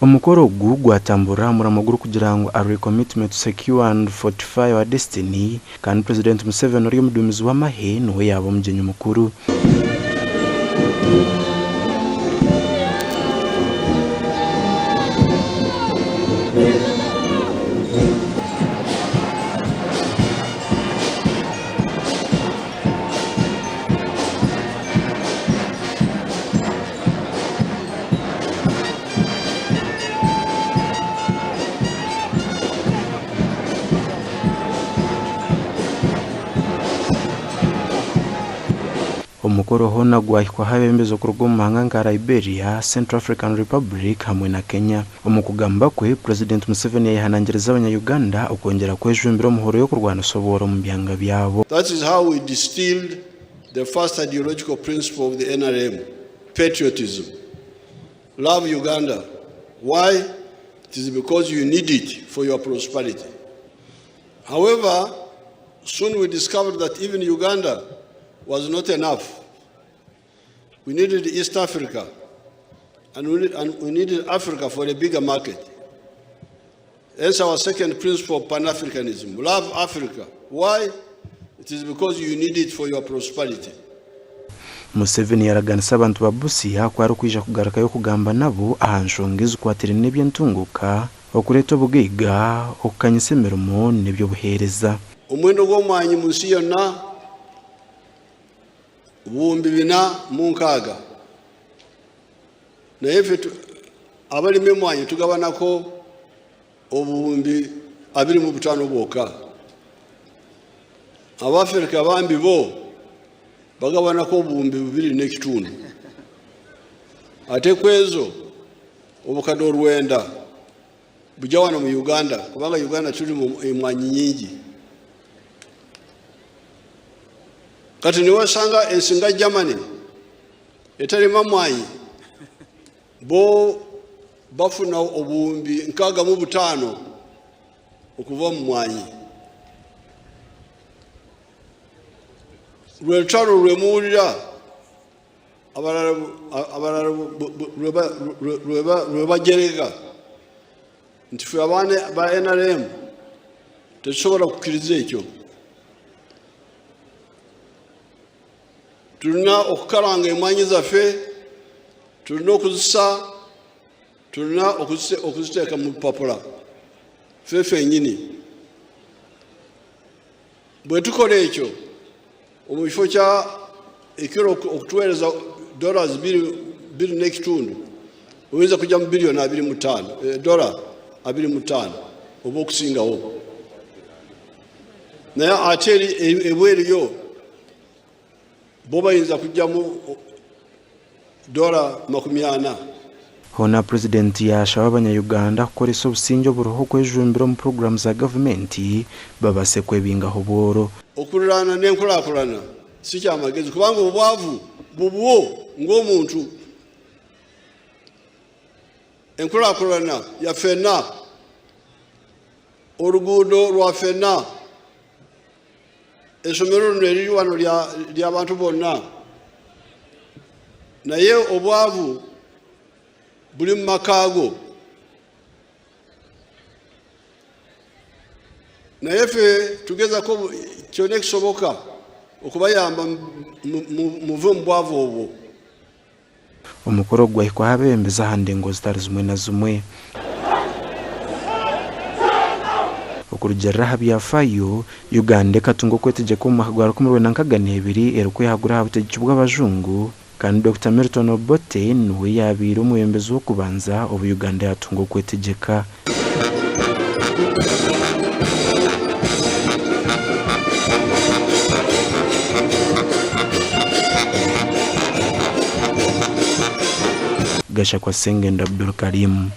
Omukoro ogu gwatamburira aha muramwa ogurikugira ngu A Recommitment to Secure and Fortify Our Destiny kandi Purezidenti Museveni ori omuduumizi w'amahe niwe yaaba omugyenyi mukuru. Omukoro hoona gwahikwaho abeebembezi okuruga omu mahanga nka Liberia, Central African Republic hamwe na Kenya. Omu kugamba kwe, Purezidenti Museveni yayehanangiriza abanya-Uganda okwongyera kwejumbira omuhoro y'okurwanisa obworo omu byanga byabo. That is how we distilled the first ideological principle of the NRM, patriotism. Love Uganda. Why? It is because you need it for your prosperity. However, soon we discovered that even Uganda was not enough. We needed East Africa, and we needed Africa for a bigger market. Hence our second principle of Pan-Africanism. Love Africa. Why? It is because you need it for your prosperity. Museveni yaraganisa abantu ba Busia ku arikwija kugarukayo kugamba nabo aha nshonga ezikwatiraine n'eby'entunguuka, okureeta obugaiga, okukanyisa emirimo n'eby'obuheereza. Omuwendo gw'omwanyi mu nsi yonna 4600, naye ffe abalima emwanyi tugabanako 25,000 bwokka. Abafirika bambi bo bagabanako 2.5, ate kwezo 900,000 bujja wano mu Uganda, kubanga Uganda tuli mu emwanyi nyingi. Kati niwesanga ensi nga Germany etalima mwanyi, bo bafuna 65,000 okuva mu mwanyi. Lwe lutalo lwe muwulira abalala lwe bajerega nti ffe abaana ba NRM tetusobola kukkiriza ekyo. Tulina okukalanga emwanyi zaffe, tulina okuzisa, tulina okuziteeka mu bupapula ffe ffennyini. Bwe tukola ekyo, omu kifo kya ekiro okutuweereza dollars bbiri n'ekitundu, oyinza kujja mu biliyoni abiri mu ttaano, dola abiri mu ttaano oba okusingawo. Naye ate ebweru yo bo bayinza kujjamu dola 40. Hoona Purezidenti yaashaba abanya-Uganda kukoresa obusingye oburiho okwejumbira omu puroguraamu za gavumenti babaase kwebingaho obworo. Okuliraana n'enkulaakulana si kya magezi kubanga obwavu bubwo ng'omuntu. Enkulaakulana ya ffenna, oluguudo lwa ffenna, essomero lino eriri wano ly'abantu bonna, naye obwavu buli mu makaago. Naye ffe tugezako kyonna ekisoboka okubayamba muve mu bwavu obwo. Omukoro ogu gwahikwaho abeebembezi aha ndengo zitari zimwe na zimwe. Okurugiirira aha byafaayo, Uganda ekatunga okwetegyeka omu mwaka gwa 1962 erikwehagura aha butegyeki bw'abajungu kandi Dokita Milton Obote niwe yaabaire omwebembezi w'okubanza obu Uganda yaatunga okwetegyeka. Gashakwa Sengendo Abdulkarim.